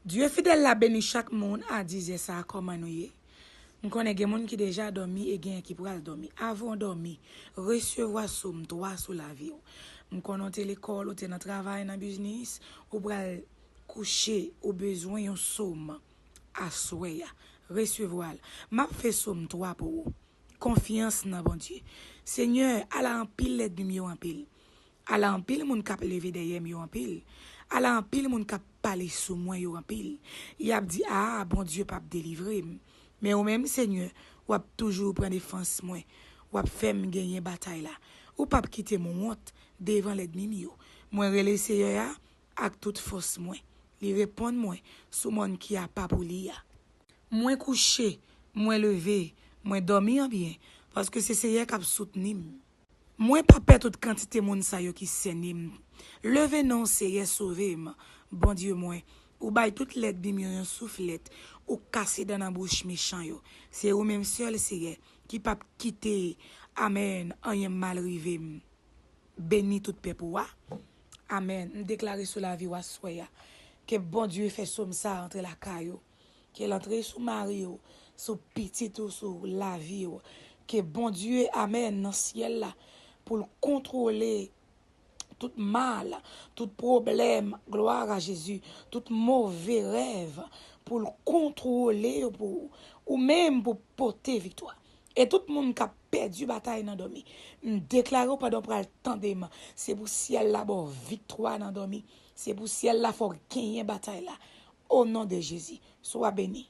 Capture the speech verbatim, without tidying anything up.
Dye fidèl la beni chak moun a dizè sa a. Kòman nou ye? M konnen gen moun ki deja dòmi e gen ki pral dòmi. Avan w dòmi, resevwa Sòm twa sou lavi w. M konnen w te lekòl, ou te nan travay, nan biznis, ou pral kouche, ou bezwen yon Sòm aswè a. Resevwa l. M ap fè Sòm twa pou ou. Konfyans nan Bondye. Senyè, ala anpil lènmi m yo anpil. Ala anpil moun k ap leve dèyè m yo anpil. Ala anpil moun k ap pale sou mwen yo anpil. Y ap di, "A, Bondye p ap delivre m." Men ou menm, Senyè, w ap toujou pran defans mwen. W ap fè m genyen batay la. Ou p ap kite m wont devan lènmi m yo. Mwen rele Seyè a ak tout fòs mwen. Li reponn mwen sou mòn ki apa pou li a. Mwen kouche, mwen leve, mwen dòmi an byen, paske se Seyè k ap soutni m. Mwen pa pè tout kantite moun sa yo ki sènen m. Leve non w, Seyè, sove m, Bondye mwen. Ou bay tout lènmi m yo yon souflèt, ou kase dan nan bouch mechan yo. Se ou menm sèl, Seyè, ki p ap kite, amèn, anyen mal rive m. Beni tout pèp ou a. Amèn. M deklare sou lavi w aswè a. Ke Bondye fè Sòm sa a antre lakay ou. Ke l antre sou mari w, sou pitit ou, sou lavi w. Ke Bondye, amèn, nan syèl la, pou l kontwole tout mal, tout pwoblèm, glwa a Jezi, tout move rèv, pou l kontwole yo pou ou, ou menm pou pote viktwa. E tout moun k ap pèdi batay nan dòmi, m deklare w pandan w pral tande m, se pou syèl la ba w viktwa nan dòmi. Se pou syèl la fè w genyen batay la. O non de Jezi, swa beni.